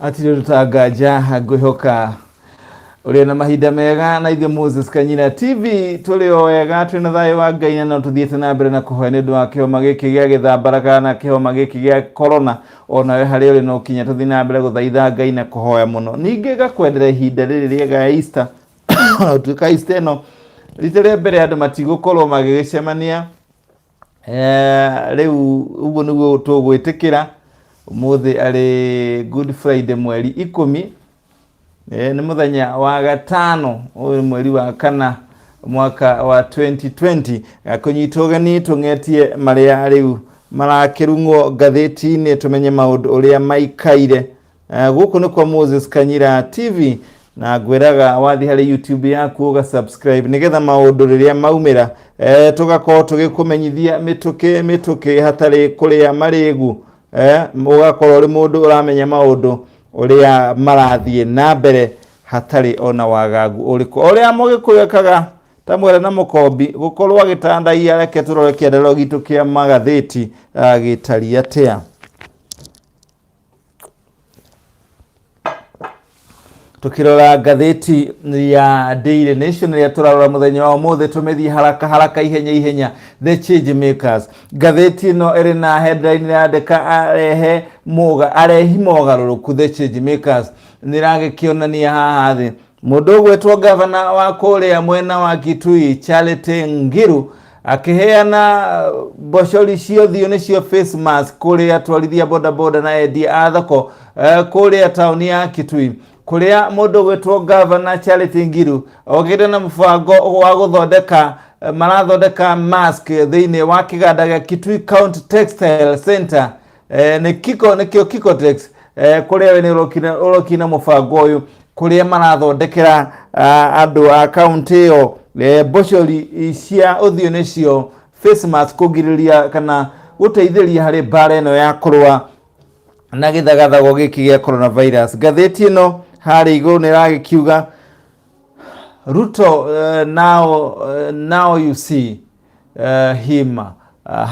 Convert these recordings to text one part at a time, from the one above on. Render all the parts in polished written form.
Hatirĩ ũndũ ta nganja ngwĩhoka ũrĩ na mahinda mega na ithuĩ Moses Kanyina TV tũrĩ o wega twĩ na thayũ wa Ngai na no tũthiĩte na mbere na kũhoya nĩ ũndũ wa kĩhoma gĩkĩ gĩa gĩthambara kana kĩhoma gĩkĩ gĩa corona onawe harĩa ũrĩ no kinya tũthiĩ na mbere gũthaitha Ngai na kũhoya mũno. Ningĩ ngakwendera ihinda rĩrĩ rĩega ya Easter ona gũtuĩka Easter ĩno rita rĩa mbere andũ matigũkorwo magĩgĩcemania. Rĩu ũguo nĩguo tũgwĩtĩkĩra ũmũthĩ arĩ Good Friday mweri 10, nĩ mũthenya wa gatano, ũyũ nĩ mweri wa kana mwaka wa 2020. Kũnyitwo ũgeni tũng'etie marĩa rĩu marakĩrung'wo ngathĩti-inĩ tũmenye maũndũ ũrĩa maikaire. Gũkũ nĩ kwa Moses Kanyira TV na ngwĩraga wathiĩ harĩ YouTube yaku ũga subscribe nĩgetha maũndũ rĩrĩa maumĩra tũgakorwo tũgĩkũmenyithia mĩtũkĩ mĩtũkĩ hatarĩ kũrĩa marĩgu, ũgakorwo ũrĩ mũndũ ũramenya maũndũ ũrĩa marathiĩ na mbere hatarĩ ona wagagu ũrĩkũ. Ũrĩa Mũgĩkũyũ ekaga ta mwere na mũkombi gũkorwo agĩtandaiya, reke tũrore kĩenderero gitũ kĩa magathĩti gĩtariĩ atĩa. Tukirora ngathĩti ya Daily Nation ĩrĩa tũrarora mũthenya wa ũmũthĩ, tũmĩthiĩ haraka haraka, ihenya ihenya. The Change Makers, ngathĩti ĩno ĩrĩ na headline ĩrandĩka arehe mũga arehi mogarũrũku. The Change Makers nĩ ĩragĩkĩonania haha thĩ mũndũ ũgwĩtwo gavana wa kũrĩa mwena wa Kitui Charity Ngiru akĩheana mbocori cia ũthiũ nĩcio face mask kũrĩ atwarithia bodaboda na endia a thoko kũrĩa taũni ya Kitui, kũrĩa mũndũ ũgwĩtwo gavana Charity Ngiru okĩte na mũbango wa gũthondeka, marathondeka mask thĩinĩ wa kĩganda gĩa Kitui County Textile Center, nĩ Kiko nĩkĩo Kikotex, kũrĩa we nĩ ũrokire na mũbango ũyũ kũrĩa marathondekera andũ a kaunti ĩyo mbocori cia ũthiũ nĩcio face mask kũgirĩrĩria kana gũteithĩrĩria harĩ mbara ĩno ya kũrũa na gĩthagathago gĩkĩ gĩa coronavirus. Ngathĩti ĩno harĩa igũrũ nĩ ĩragĩkiuga Ruto, now you see him,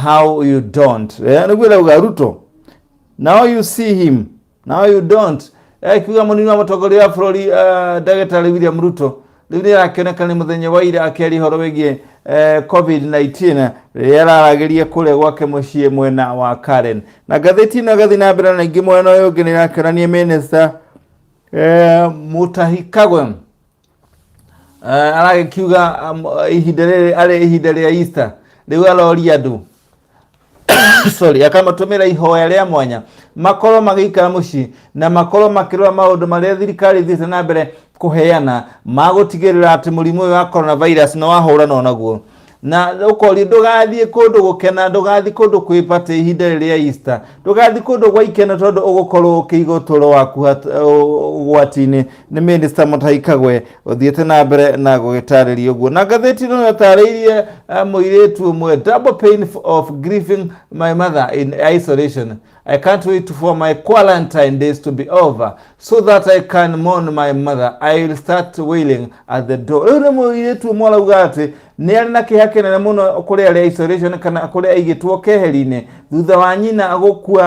how you don't. Nĩguo ĩrauga Ruto, now you see him, now you don't. Kiuga mũnini wa mũtongoria wa bũrũri, ndagĩtarĩ William Ruto, rĩu nĩ arakĩoneka nĩ mũthenya wa ira akĩaria ũhoro wĩgiĩ COVID-19 rĩrĩa araragĩria kũrĩa gwake mũciĩ mwena wa Karen. Na ngathĩti ĩno ĩgathiĩ na mbere na ingĩ mwena ũyũ ũngĩ nĩ ĩrakĩonania minister Mutahi Kagwe aragĩkiuga ihinda rĩrĩ arĩ ihinda rĩa Easter rĩu aroria andũ, sorry, akamatũmĩra ihoya rĩa mwanya makorwo magĩikara mũciĩ na makorwo makĩrora maũndũ marĩa thirikari ĩthiĩte na mbere kũheana ma gũtigĩrĩra atĩ mũrimũ ũyũ wa coronavirus nĩ wahũranwo naguo, na ũkorio ndũgathiĩ kũndũ gũkena, ndũgathiĩ kũndũ kwĩ party ihinda rĩrĩ rĩa Easter, ndũgathiĩ kũndũ gwa ikeno tondũ ũgũkorwo ũkĩiga ũtũũro waku ũgwati-inĩ. Nĩ Minister Mutahi Kagwe ũthiĩte na mbere na gũgĩtarĩria ũguo. Na ngathĩti ĩno yatarĩirie mũirĩtu ũmwe, "Double pain of grieving my mother in isolation. I can't wait for my quarantine days to be over so that I can mourn my mother. I will start wailing at the door." Rĩu nĩ mũirĩtu ũmwe arauga atĩ nĩ arĩ na kĩeha kĩnene mũno kũrĩa arĩ isolation kana kũrĩa aigĩtwo keheri-inĩ thutha wa nyina gũkua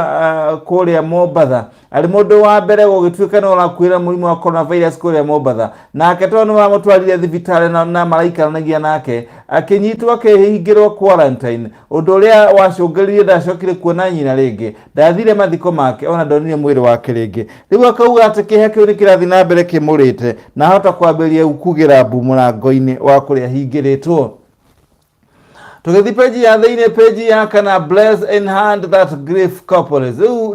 kũrĩa Mombatha. Arĩ mũndũ wa mbere gũgĩtuĩka nĩ ũrakuĩra mũrimũ wa coronavirus kũrĩa Mombatha. Nake tondũ nĩ mamũtwarire thibitarĩ na maraikaranagia nake, akĩnyitwo akĩhingĩrwo quarantine, ũndũ ũrĩa wacũngĩrĩirie ndacokire kuona nyina rĩngĩ, ndathire mathiko make ona ndonire mwĩrĩ wake rĩngĩ. Rĩu akauga atĩ kĩeha kĩu nĩ kĩrathiĩ na mbere kĩmũrĩte na ahota kwambĩrĩria kugĩra mbu mũrango-inĩ wa kũrĩa hingĩrĩtwo. Tũgĩthiĩ peji ya thĩinĩ, peji ya kana, "Bless in hand that grief couples." Rĩu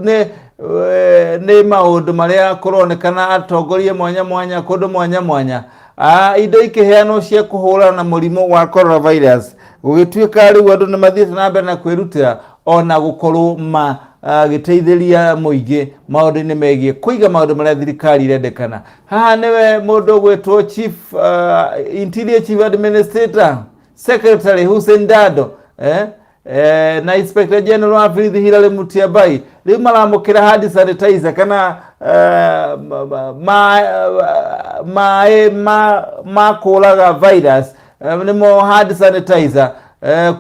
nĩ maũndũ marĩa kũronekana atongoria mwanya mwanya kũndũ mwanya mwanya, indo ikĩheanwo cia kũhũrana na mũrimũ wa coronavirus, gũgĩtuĩka rĩu andũ nĩ mathiĩte na mbere na kwĩrutĩra ona gũkorwo magĩteithĩria mũingĩ maũndũ-inĩ megiĩ kũiga maũndũ marĩa thirikari irendekana. Haha nĩwe mũndũ ũgwĩtwo chief, interior chief administrator secretary Hussein Dado na inspector general wa borithi Hilary Mutyambai rĩu maramũkĩra hand sanitizer kana maĩ ma kũraga virus, nĩmo hand sanitizer,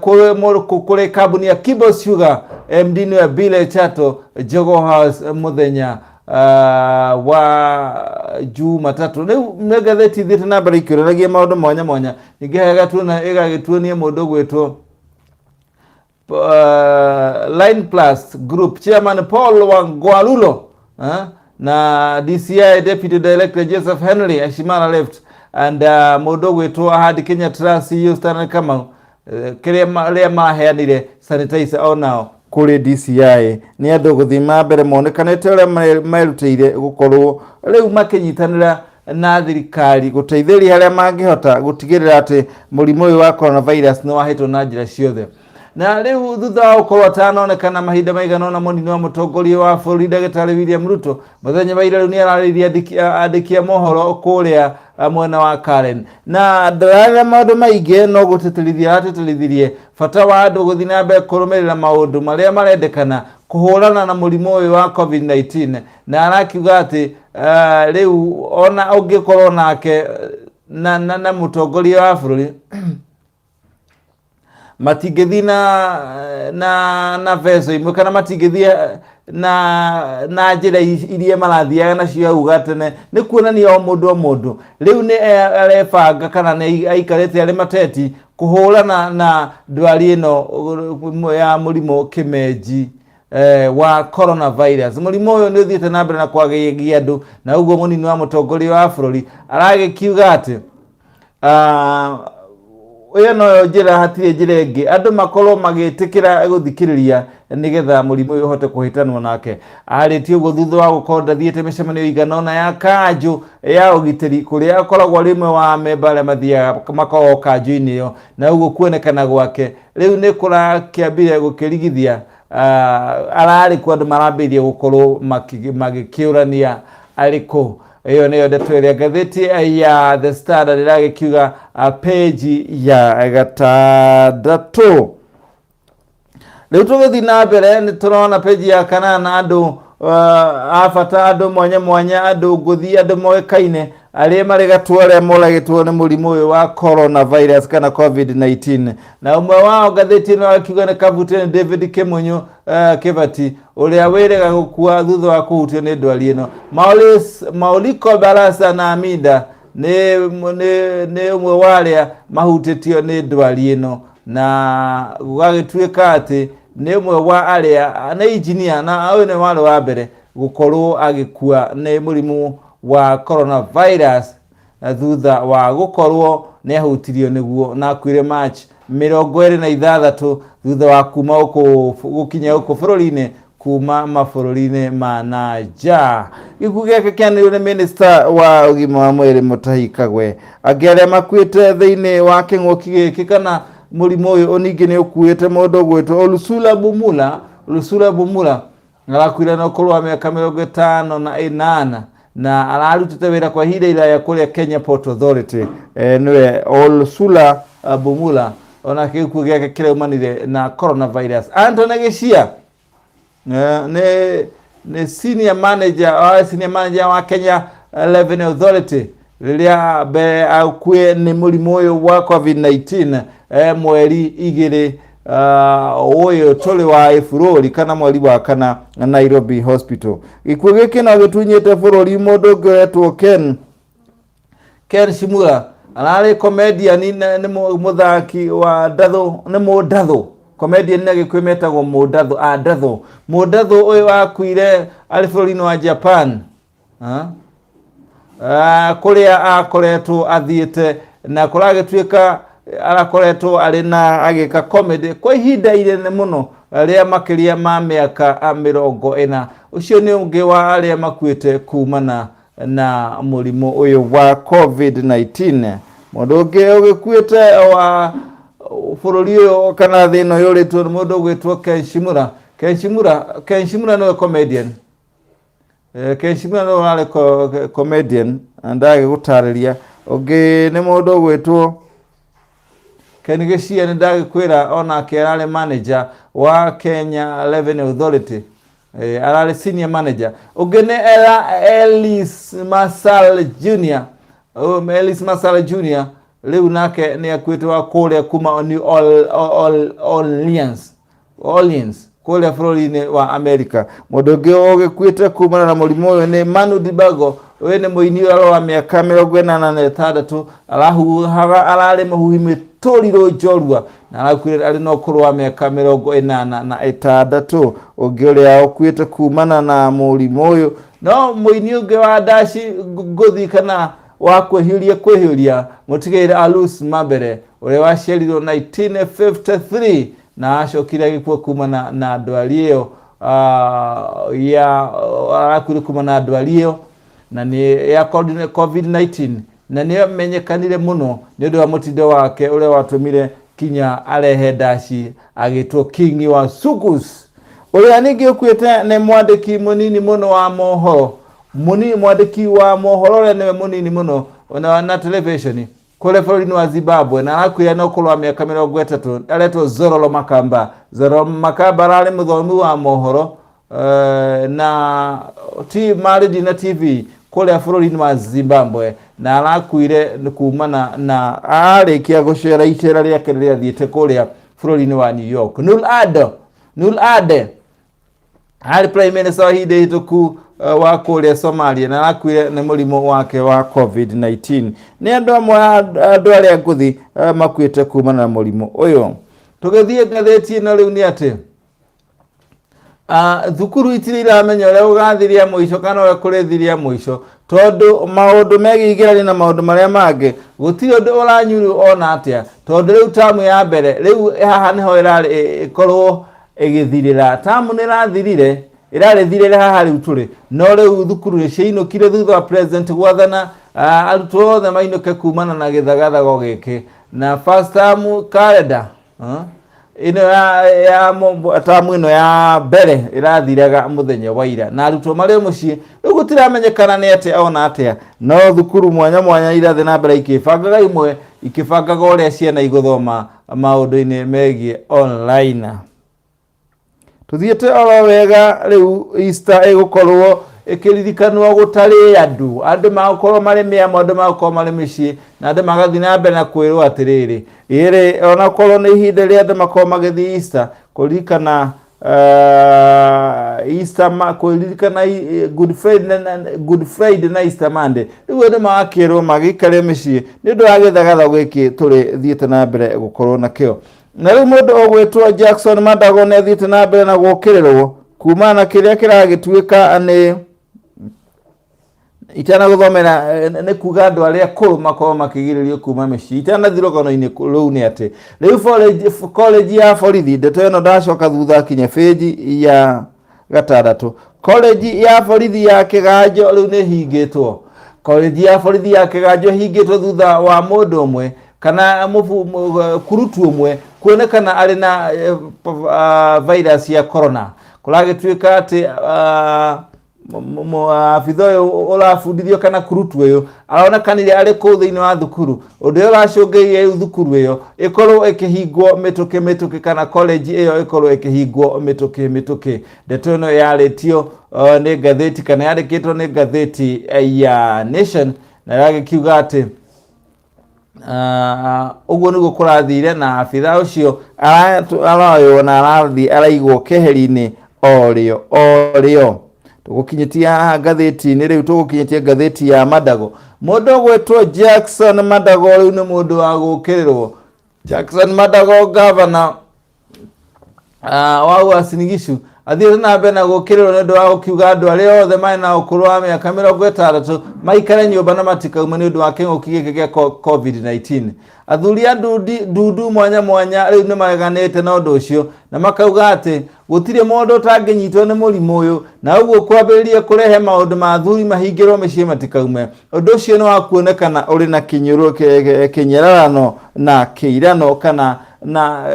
kũrĩ kambuni ya Kibo Sugar, MD nĩwe Bile Chato, Jogoo House, mũthenya wa Jumatatũ. Rĩu nĩ ngathĩti ithiĩte na mbere ikĩũranagia maũndũ mwanya mwanya, ningĩ harĩa gatuona ĩgagĩtuonia mũndũ ũgwĩtwo Line Plus Group Chairman Paul Wangwalulo na DCI Deputy Director Joseph Henry Ashimara left and mũndũ ũgwĩtwo Ahadi Kenya Trust CEO Stanley Kamau, kĩrĩa arĩa maheanire sanitizer onao kũrĩ DCI. Nĩ andũ gũthiĩ na mbere monekanĩte ũrĩa merutĩire gũkorwo rĩu makĩnyitanĩra na thirikari gũteithĩrĩria harĩa mangĩhota gũtigĩrĩra atĩ mũrimũ ũyũ wa coronavirus nĩ wahĩtwo na njĩra ciothe. Na rĩu thutha wa gũkorwo atanonekana mahinda maigana ũna, mũnini wa mũtongoria wa bũrũri ndagĩtarĩ William Ruto mũthenya wa ira rĩu nĩ ararĩirie andĩki a mohoro kũrĩa mwena wa Karen, na ndararĩra maũndũ maingĩ, no gũtĩtĩrithia aratĩtĩrithirie bata wa andũ gũthiĩ na mbere kũrũmĩrĩra maũndũ marĩa marendekana kũhũrana na mũrimũ ũyũ wa COVID-19. Na arakiuga atĩ rĩu ona ũngĩkorwo nake na mũtongoria wa bũrũri matingĩthiĩ na beco imwe kana matingĩthiĩ na njĩra iria marathiaga nacio hau gatene. Nĩ kuonania o mũndũ o mũndũ rĩu nĩ arebanga kana nĩ aikarĩte arĩ mateti kũhũrana na ndwari ĩno ya mũrimũ kĩmenji wa coronavirus. Mũrimũ ũyũ nĩ ũthiĩte na mbere na kwagĩgia andũ, na ũguo mũnini wa mũtongoria wa bũrũri aragĩkiuga atĩ ĩyo noyo njĩra, hatirĩ njĩra ĩngĩ, andũ makorwo magĩtĩkĩra gũthikĩrĩria nĩgetha mũrimũ ũyũ ũhote kũhĩtanwo nake. Arĩtie ũguo thutha wa gũkorwo ndathiĩte mĩcemanio igana ũna ya kanjũ ya ũgitĩri, kũrĩa akoragwo arĩ ũmwe wa memba arĩa mathiaga makoragwo kanjũ-inĩ ĩyo. Na ũguo kuonekana gwake rĩu nĩ kũrakĩambire gũkĩrigithia ararĩ kũ, andũ marambĩrĩria gũkorwo magĩkĩũrania arĩ kũ. Ĩyo nĩyo ndeto ĩrĩa ngathĩti ya The Standard ĩragĩkiuga page ya 6. Rĩu tũgĩthiĩ na mbere, nĩ tũrona page ya 8, andũ a bata, andũ mwanya mwanya, andũ ngũthi, andũ moĩkaine arĩa marĩ gatũ, arĩa moragĩtwo nĩ mũrimũ ũyũ wa coronavirus kana COVID-19. Na ũmwe wao ngathĩti ĩno akiuga nĩ Kaputeni David Kimunyu Kibati, ũrĩa wĩrĩga gũkua thutha wa kũhutio nĩ ndwari ĩno. Maurice Mauliko Barasa na Aminda nĩ ũmwe wa arĩa mahutĩtio nĩ ndwari ĩno, na gũgagĩtuĩka atĩ nĩ ũmwe wa arĩa nĩ engineer, na ũyũ nĩ warĩ wa mbere gũkorwo agĩkua nĩ mũrimũ wa coronavirus thutha wa gũkorwo nĩ ahutirio nĩguo, na akuire March 26 thutha wa kuma gũkũ gũkinya gũkũ bũrũri-inĩ kuma mabũrũri-inĩ ma na nja. Gĩkuũ gĩake kĩanĩrĩirwo nĩ minista wa ũgima wa mwĩrĩ Mutahi Kagwe. Angĩ arĩa makuĩte thĩinĩ wa kĩng'ũki gĩkĩ kana mũrimũ ũyũ ningĩ nĩ ũkuĩte mũndũ ũgwĩtwo Olusula Bumula. Olusula Bumula arakuire na ũkũrũ wa mĩaka 58 na ararutĩte wĩra kwa ihinda iraya kũrĩa Kenya Port Authority. Nĩwe Olusula Bumula, onake gĩkuũ gĩake kĩraumanire na coronavirus. Anthony Gĩcia nĩ senior manager wa Kenya Revenue Authority rĩrĩa mbere akue nĩ mũrimũ ũyũ wa COVID-19 mweri 2 ũyũ tũrĩ wa Ĩburũri kana mweri wa 4 Nairobi Hospital. Gĩkuũ gĩkĩ no gĩtunyĩte bũrũri mũndũ ũngĩ ũretwo Ken Shimura, ararĩ comedian, nĩ mũthaki wa ndathũ, nĩ mũndathũ comedian, na gĩkuũ metagwo mũndathũ, a ndathũ. Mũndathũ ũyũ akuire arĩ bũrũri-inĩ wa Japan. Ah? Kũrĩa akoretwo athiĩte na kũragĩtuĩka arakoretwo arĩ na agĩka comedy kwa ihinda inene mũno rĩa makĩria ma mĩaka 40. Ũcio nĩ ũngĩ wa arĩa makuĩte kumana na mũrimũ ũyũ wa COVID-19. Mũndũ ũngĩ ũgĩkuĩte wa bũrũri ũyũ kana thĩ ĩno yũrĩtwo nĩ mũndũ ũgwĩtwo Ken Shimura. Ken Shimura, Ken Shimura nĩwe comedian. Ken Shimura nĩwe ũrarĩ comedian na ndagĩgũtarĩria. Ũngĩ nĩ mũndũ ũgwĩtwo Ken Gĩcia, nĩ ndagĩkwĩra onake ararĩ manager wa Kenya Revenue Authority. Ararĩ senior manager. Ũngĩ nĩ Elis Masal Junior. Elis Masal Junior rĩu nake nĩ akuĩte wa kũrĩa kuma New Orleans. Kũrĩa bũrũri-inĩ wa Amerika. Mũndũ ũngĩ ũgĩkuĩte kumana na mũrimũ ũyũ nĩ Manu Dibango, ũyũ nĩ mũini ũrĩa wa mĩaka 86, arahuhaga ararĩ mũhuhi mĩtũrirũ njorua na arakuire arĩ na ũkũrũ wa mĩaka 86. Ũngĩ ũrĩa ũkuĩte kumana na mũrimũ ũyũ no mũini ũngĩ wa ndaci ngũthi kana wa kwĩhiũria kwĩhiũria mũtigĩrĩra Alus Mambere ũrĩa waciarirwo 1953 na acokire agĩkua kumana na ndwari ĩyo ya arakuire kumana na ndwari ĩyo na nĩ ya COVID-19 na nĩ amenyekanire mũno nĩ ũndũ wa mũtindo wake ũrĩa watũmire kinya arehe ndaci agĩtwo King wa Sukus. Ũrĩa ningĩ ũkuĩte nĩ mwandĩki mũnini mũno wa mohoro mũnini mwandĩki wa mohoro ũrĩa nĩwe mũnini mũno na televisheni kũrĩa bũrũri-inĩ wa Zimbabwe na arakuire na ũkũrũ wa mĩaka 30 aretwo Zororo Makamba. Zororo Makamba ararĩ mũthomi wa mohoro na ti ma radio na TV kũrĩa bũrũri-inĩ wa Zimbabwe na arakuire kumana na arĩkia gũcera icera rĩake rĩrĩa athiĩte kũrĩa bũrũri-inĩ wa New York. Nur Ado Nur Ade arĩ prime minister wa ihinda ihĩtũku wa kũrĩa Somalia na arakuire nĩ mũrimũ wake wa COVID-19. Nĩ andũ amwe andũ arĩa ngũthi makuĩte kumana na mũrimũ ũyũ. Tũgĩthiĩ ngathĩti ĩno rĩu nĩ atĩ thukuru itirĩ iramenya ũrĩa gũgathiria mũico kana ũrĩa kũrĩthiria mũico tondũ maũndũ megiĩ igeranio na maũndũ marĩa mangĩ gũtirĩ ũndũ ũranyuru ona atĩa tondũ rĩu tamu ya mbere rĩu haha nĩho ĩrarĩ ĩkorwo ĩgĩthirĩra tamu nĩ ĩrathirire ĩrarĩthirĩre haha rĩu tũrĩ no rĩu thukuru nĩ ciainũkire thutha wa president gwathana arutwo othe mainũke kumana na gĩthagathago gĩkĩ na first term calendar ĩno ya tamu ĩno ya mbere ĩrathiraga mũthenya wa ira na arutwo marĩ mũciĩ rĩu gũtiramenyekana nĩ atĩa ona atĩa no thukuru mwanya mwanya irathiĩ na mbere ikĩbangaga imwe ikĩbangaga ũrĩa ciana igũthoma maũndũ-inĩ megiĩ online. Tũthiĩte oro wega rĩu Easter ĩgũkorwo ĩkĩririkanwo gũtarĩ andũ andũ magũkorwo marĩ mĩamo andũ magũkorwo marĩ mĩciĩ na andũ magathiĩ na mbere na kwĩrwo atĩrĩrĩ ĩrĩ onakorwo nĩ ihinda rĩa andũ makorwo magĩthiĩ Easter kũririkana Easter kũririkana Good Friday na, Good Friday na Easter Monday rĩu andũ magakĩrwo magĩikare mĩciĩ nĩ ũndũ wa gĩthagatha gĩkĩ tũrĩ thiĩte na mbere gũkorwo nakĩo. Na rĩu mũndũ ũgwĩtwo Jackson Mandago nĩ athiĩte na mbere na gũkĩrĩrwo kumana na kĩrĩa kĩragĩtuĩka nĩ itanagũthomera nĩ kuga andũ arĩa akũrũ makorwo makĩgirĩrĩrio kuma mĩciĩ. Itanathiĩ rũgano-inĩ rũu nĩ atĩ rĩu college ya borithi, ndeto ĩno ndacoka thutha kinya bĩnji ya gatandatũ. College ya borithi ya Kĩganjo rĩu nĩ hingĩtwo. College ya borithi ya Kĩganjo ĩhingĩtwo thutha wa mũndũ ũmwe kana kurutu ũmwe kuonekana arĩ na virus ya corona. Kũragĩtuĩka atĩ abitha ũyũ ũrabundithio kana kurutu ũyũ aronekanire arĩ kũu thĩinĩ wa thukuru, ũndũ ũrĩa ũracũngĩrĩria rĩu thukuru ĩyo ĩkorwo ĩkĩhingwo mĩtũkĩ mĩtũkĩ kana college ĩyo ĩkorwo ĩkĩhingwo mĩtũkĩ mĩtũkĩ. Ndeto ĩno yarĩtio nĩ ngathĩti kana yandĩkĩtwo nĩ ngathĩti ya Nation na ĩragĩkiuga atĩ ũguo nĩguo kũrathire na abitha ũcio aroywo na arathiĩ araigwo keheri-inĩ o rĩo o rĩo. Tũgũkinyĩtie haha ngathĩti-inĩ rĩu tũgũkinyĩtie ngathĩti ya Madago. Mũndũ ũgwĩtwo Jackson Madago rĩu nĩ mũndũ wa gũkĩrĩrwo. Jackson Madago gavana wa Uasin Gishu athiĩte na mbere na gũkĩrĩrwo nĩ ũndũ wa gũkiuga andũ arĩa othe marĩ na ũkũrũ wa mĩaka 60 maikare nyũmba na matikaume nĩ ũndũ wa kĩng'ũki gĩkĩ gĩa COVID-19. Athuri a ndundu mwanya mwanya rĩu nĩ mareganĩte na ũndũ ũcio na makauga atĩ gũtirĩ mũndũ ũtangĩnyitwo nĩ mũrimũ ũyũ na ũguo kwambĩrĩria kũrehe maũndũ ma athuri mahingĩrwo mĩciĩ matikaume. Ũndũ ũcio nĩ wa kuonekana ũrĩ na kĩnyararano na kĩirano kana na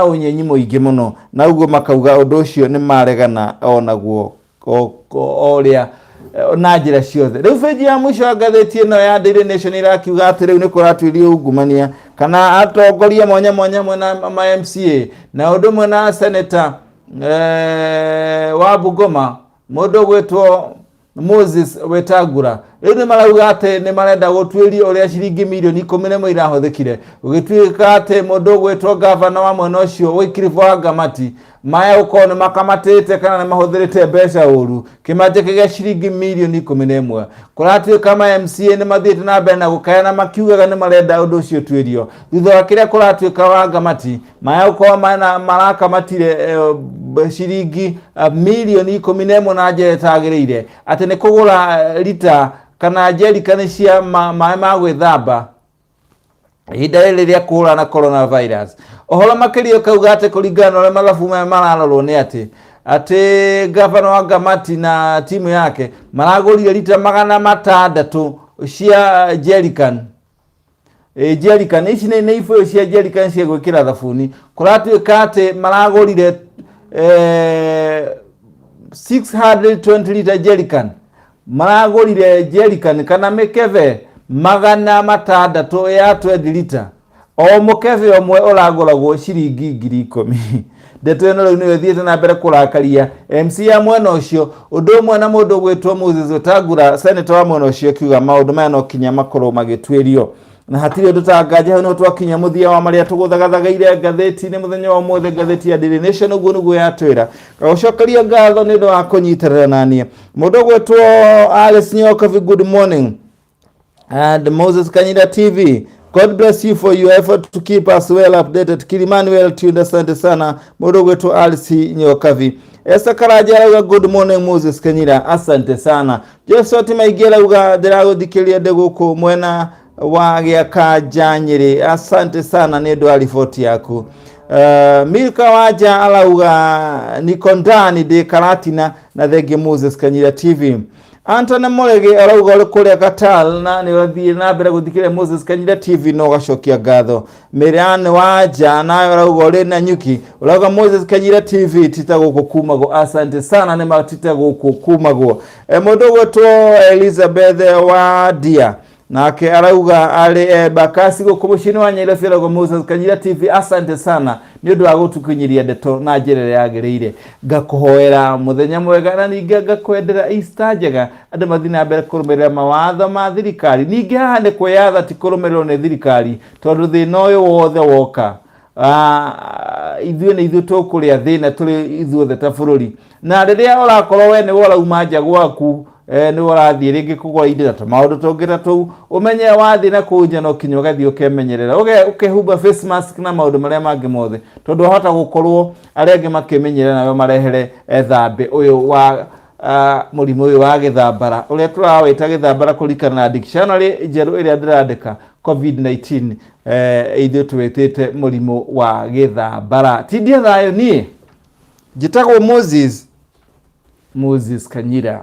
ũnyenyi mũingĩ mũno, na ũguo makauga ũndũ ũcio nĩ maregana onaguo o ũrĩa na njĩra ciothe. Rĩu benji ya mũico ya ngathĩti ĩno ya Daily Nation ĩrakiuga atĩ rĩu nĩ kũratuĩrio ungumania kana atongoria mwanya mwanya mwena ma MCA na ũndũ ũmwe na senator wa Bungoma mũndũ ũgwĩtwo Moses Wetangula Rĩu nĩ marauga atĩ nĩ marenda gũtuĩria ũrĩa ciringi mirioni 11 irahũthĩkire. Gũgĩtuĩka atĩ mũndũ ũgwĩtwo ngavana wa mwena ũcio Wycliffe Wangamati maya gũkorwo nĩ makamatĩte kana nĩ mahũthĩrĩte mbeca ũru kĩmanjĩka gĩa ciringi mirioni 11. Kũratuĩka ma MCA nĩ mathiĩte na mbere na gũkaya na makiugaga nĩ marenda ũndũ ũcio ũtuĩrio. Thutha wa kĩrĩa kũratuĩka Wangamati maya gũkorwo marakamatire ciringi mirioni 11 na njĩra ĩtagĩrĩire, atĩ nĩ kũgũra rita kana njerikani cia maĩ ma gwĩthamba ihinda rĩrĩ rĩa kũhũrana na coronavirus. Ũhoro makĩria ũkauga atĩ kũringana na ũrĩa mathabu maya mararorwo nĩ atĩ ngavana wa Ngamati na timu yake maragũrire rita 600 cia jerrican. Jerrican ici nĩ ibũyũ cia jerrican cia gwĩkĩra thabuni. Kũratuĩka atĩ maragũrire 620 liter jerrican, maragũrire jerrican kana mĩkebe 600 ya 20 liter, o mũkebe ũmwe ũragũragwo ciringi 10,000. Ndeto ĩno rĩu nĩyo ĩthiĩte na mbere kũrakaria MC ya mwena ũcio, ũndũ ũmwe na mũndũ ũgwĩtwo Moses Wetangula, senator wa mwena ũcio, akiuga maũndũ maya no kinya makorwo magĩtuĩrio na hatirĩ ũndũ ta nganja. Hau nĩho twakinya mũthia wa marĩa tũgũthagathagaire ngathĩti-inĩ mũthenya wa ũmũthĩ, ngathĩti ya Daily Nation ũguo nĩguo yatwĩra. Ngagũcokeria ngatho nĩ ũndũ wa kũnyitanĩra naniĩ. Mũndũ ũgwĩtwo Alice Nyokabi, good morning. And Moses Kanyira TV, God bless you for your effort to keep us well updated. Kilimanuel Tunda, asante sana. Mũndũ ũgwĩtwo Alice Nyokabi. Esther Karaja arauga good morning Moses Kanyira, asante sana. Josephat Maingĩ arauga ndĩragũthikĩrĩria ndĩ gũkũ mwena wa Gĩakanja Nyĩrĩ, asante sana nĩ ũndũ wa riboti yaku. Milka Wanja arauga niko ndani ndĩ Karatina na thengi Moses Kanyira TV. Anthony Muregi arauga ũrĩ kũrĩa Qatar na nĩ ũrathiĩ na mbere gũthikĩrĩria Moses Kanyira TV no ũgacokia ngatho. Miriam Wanja nayo arauga ũrĩ na nyuki, ũrauga Moses Kanyira TV tita gũkũ kumagwo, asante sana nĩ matita gũkũ kumagwo. Mũndũ ũgwĩtwo Elizabeth Wadia nake arauga arĩ Bakasi gũkũ mũciĩ-inĩ wa Nyairobi, arauga Moses Kanyira TV asante sana nĩ ũndũ wa gũtũkinyĩria ndeto na njĩra ĩrĩa yagĩrĩire. Ngakũhoera mũthenya mwega na ningĩ ngakwendera Easter njega. Andũ mathiĩ na mbere kũrũmĩrĩra mawatho ma thirikari, ningĩ haha nĩ kwĩyatha ti kũrũmĩrĩrwo nĩ thirikari, tondũ thĩna ũyũ wothe woka ithuĩ nĩ ithuĩ tũkũrĩa thĩna tũrĩ ithuothe ta bũrũri. Na rĩrĩa ũrakorwo we nĩwe ũrauma nja gwaku, nĩwe ũrathiĩ rĩngĩ kũgũra indo ta maũndũ tũngĩ ta tũu, ũmenye wathiĩ na kũu nja no kinya ũgathiĩ ũkemenyerera, ũkehumba face mask na maũndũ marĩa mangĩ mothe, tondũ wahota gũkorwo arĩa angĩ makĩmenyerera nawe marehere thambĩ ũyũ wa mũrimũ ũyũ wa gĩthambara, ũrĩa tũrawĩta gĩthambara kũringana na dictionary njerũ ĩrĩa ndĩrandĩka, COVID-19, ithuĩ twĩtĩte mũrimũ wa gĩthambara. Tindia thayũ, niĩ njĩtagwo Moses Kanyira.